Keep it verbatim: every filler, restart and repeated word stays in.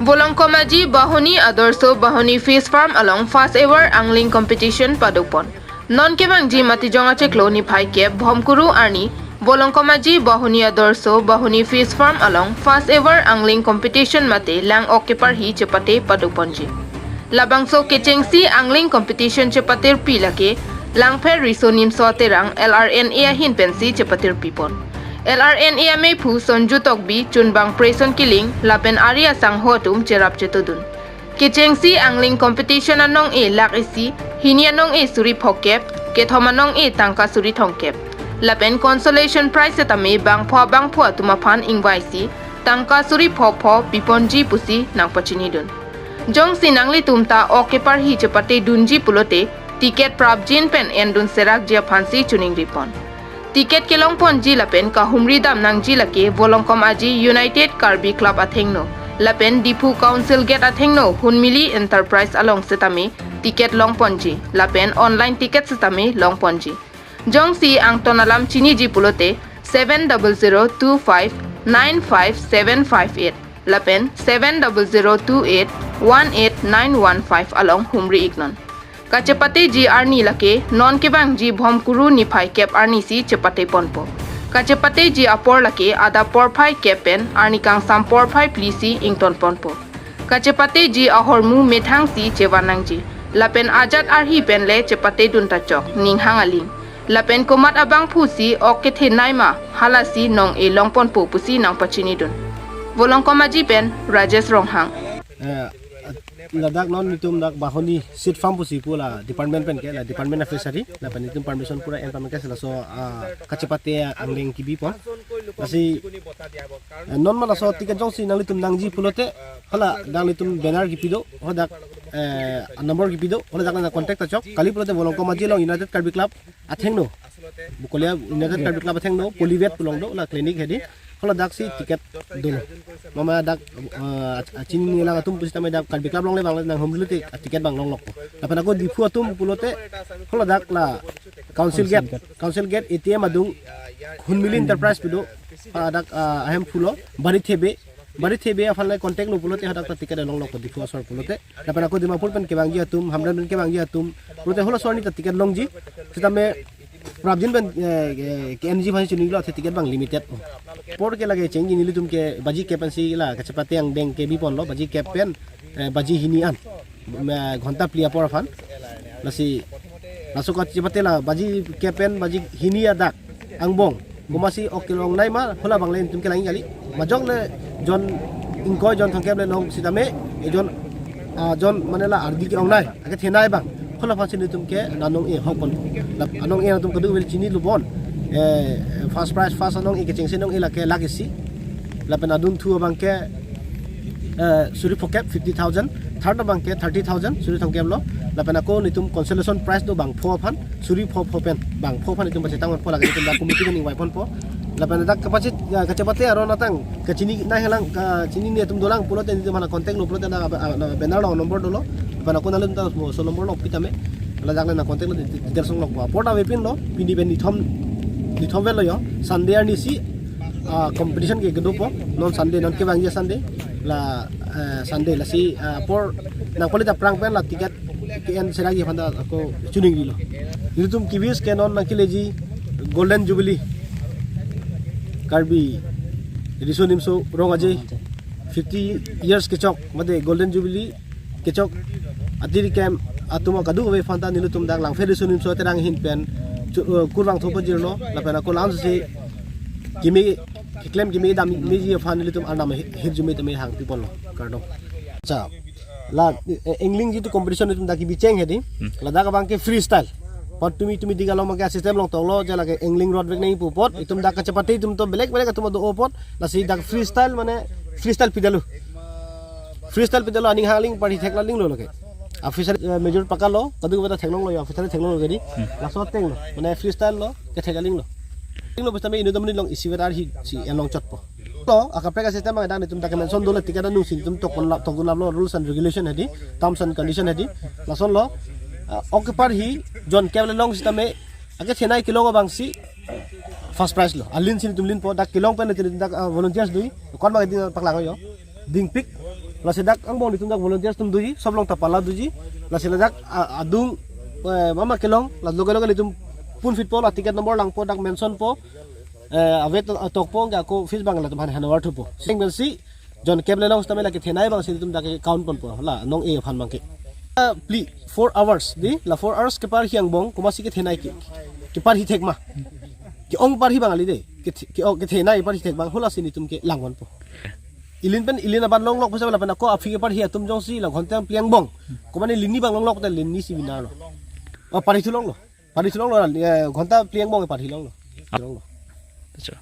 Volongkom Aji Bahuni Adorsho Bahuni Fish Farm along first ever angling competition padopon. Non kevangji Matijong achiklo niphai kep Bhomkuru arni Volongkom Aji Bahuni Adorsho Bahuni Fish Farm along first ever angling competition mate lang ok keparhi chepate padoponji. Labangso kechengsi angling competition chepatirpi lake Langpher Riso Nimso Aterang L R N A ahin pensi chepatirpipon. L R N A amephu Sonju Tokbi, chunbang Preson Killing lapen ari asangho atum cherap chetodun. Kechengsi angling competition anong-e lakh isi, hini anong-e suri phokep, kethom anong-e tangka suri thomkep. Lapen consolation prize setame bangpho bangpho atum aphan ingvaisi tangka suri phopho piponji pusi nangpachinidun. Jongsi nanglitum ta ok keparhi chepatedunji pulote ticket prapjin pen endun serakji aphansi choningripon. Ticket kelongponji lapen kahumri dam nangji lake Volongkom Aji United Karbi Club athengno lapen Diphu Council Gate athengno Hunmili Enterprise along setame ticket longponji lapen online ticket setame longponji. Jongsi angton alam chiniji pulote seven double zero two five nine five seven five eight lapen seven double zero two eight one eight nine one five along humri iknon. Kachepateji arni lake non kevangji Bhomkuru niphai kep arnisi chepateponpo. Kachepateji apor lake adap porphai kep pen arni kangsam porphai phlisi ingtonponpo. Kachepateji ahormu methangsi chevan nangji. Lapen ajat arhi penle chepatedun ta chok, ninghang aling. Lapen komat abangphusi ok kethenei ma, halasi nong-e longponpo pusi nangpachinidun. Volongkom Aji pen Rajesh Ronghang. Eh, ladak non netum dak Bahuni Seed Farm pusi pu la department pen ke, la Department of Fishery, lapen netum permission pura en pame ke laso, ah, kachepate angling kebipon. Lasi, eh, non ma laso ticket jongsi nanglitum nangji pulote, hala dak netum banner kepi do, hala dak, eh, number kepi do, hala dak nang contact ta chok. Kali pulote Volongkom Aji along United Karbi Club athengno, Bukolia United Karbi Club athengno, Polyvet pu along do la clinic hedi. Hala daksi ticket dolo. Mama dak, eh, ach-, achinine lang atum pusitame dak Karbi Club along le bang nanghumri te ticket bang longlokpo. Lapen ako Diphu atum pulote hala dak la Council Gate, Council Gate A T M adung Hunmili Enterprise pu do, ah, dak, ah, ahem pulo, Bari Thebe, Bari Thebe aphan le contact lo pulote hadak ta ticket longlokpo Diphu asor pulote. Lapen ako Dimapur pen kevangji atum, Hamren pen kevangji atum pulote halaso arni ta ticket longji. Sitame prapjin pen, eh, eh, ke-enji aphan chinilo athe ticket bang limited. Apor ke lake chengji nelitum ke baji kep pensi la kachepate angdeng kebiponlo, baji kep pen, eh, baji hini an. Me ghonta phli apor aphan. Lasi laso kachepate la baji kep pen baji hini adak angbong. Komatsi ok kelongnei ma, hala bang le netum kelang kali. Majok le jon ingkoi jon thomkep le long sitame, ejon, ah, jon mane la ardi kelongnei, akethenei bang. Hala aphansi netum ke nanong-e hokpon. La anong-e atum kadokave chinilo bon. Eh, first prize, first anong-e kechengsi anong-e lake lakh isi. Lapen adunthu abang ke, eh, suri phokep fifty thousand, third abang ke thirty thousand, suri thomkep lo. Lapen ako netum consolation prize do bangpho aphan, suri phopho pen, bangpho aphan netum pachetangponpo lake netum dak committee pen ingvaiponpo. Lapen dak kapachit, ya, kachepate aron atang, kachinine lang, kachinine atum dolang pulote netum aphan contact lo pulote na, na banner lo number dolo. Lapen ako nanglitum ta laso number lo pitame. Ladak nang contact lo details longlokpo. Apor ta avepinlo, pini pen nithom, nithom vel lo yo, Sunday arnisi, ah, competition ke kedopo, non Sunday, non kevangji Sunday, la, eh, Sunday lasi, ah, apor nangpalit aphrang pen la ticket ke-en serakji aphan ta ako choningrilo. Netum kevis ke non nangkeleji Golden Jubilee Karbi Riso Nimso Rong Aje fifty years kechok, mate Golden Jubilee kechok atiri kem atum kadokave aphan ta nelitum dak Langpher Riso Nimso Aterang ahin pen chu-, eh, kurvangthu pajirlo, lapen ako lamsi keme keklem keme dam meji aphan nelitum arnam hi-, hirjume tame hangpiponlo, kardom. Acha, la, eh, angling jitu competition netum dak kebicheng hedi. Hmm. Ladak abang ke freestyle. Apot tumi tumi diga long abang ke system long toklo, je lake angling rod vek nangji pu apot, itum dak kachepate itum to belek belek atum do apot, lasi dak freestyle mane freestyle pidalo. Freestyle pidalo aning hangling party thek la linglo lake. Officer, eh, major pakalo, kadokave ta theklonglo ya, officer theklonglo kedi. Hmm. Laso ateng lo, mane freestyle lo, kethek aling lo. Aling lo pusitame inut amonit along isivet arhisi enlong chotpo. To, akaprek asystem abang dak netum dak mention dolo ticket anung si netum tokdun lap, tokdun laplo rules and regulation hedi, terms and condition hedi. Lason lo, ah, ok keparhi, jon kep le long sitame, akethenei kelong abangsi, first prize lo. Alinsi netum linpo, dak kelong pen netum dak, ah, volunteers dui, kon abang ding paklang yo. Dingpik, Lasi dak angbong nelitum dak volunteers atum doji, sob along ta pala doji. Lasi ladak a- adung, eh, mama kelong, la loge loge nelitum phone fit po, la ticket number langpo, dak mention po. Eh, ave to- tokpo, anke ako fees abang latum aphan handover thupo. Sing pensi John Kep le along sitame la kethenei abang si nelitum dak account ponpo, la nong-e aphan abangke. Ah, pli four hours dei, la four hours keparhi angbong komatsi kethenei ke, keparhi thek ma, ke-ong parhi abang kali dei, ke, ke, oh, kethenei parhi thek abang, hala si nelitum kelang ponpo. Ilin pen ilin aban longlok pusi lapen ako aphi keparhi atum jongsi la ghonta phli angbong, komane lini abang longlok te lini si binarlo. Oh, parhi thu longlo. Parhi thu longlo, eh, ghonta phli angbong parhi longlo. Longlo. Acha.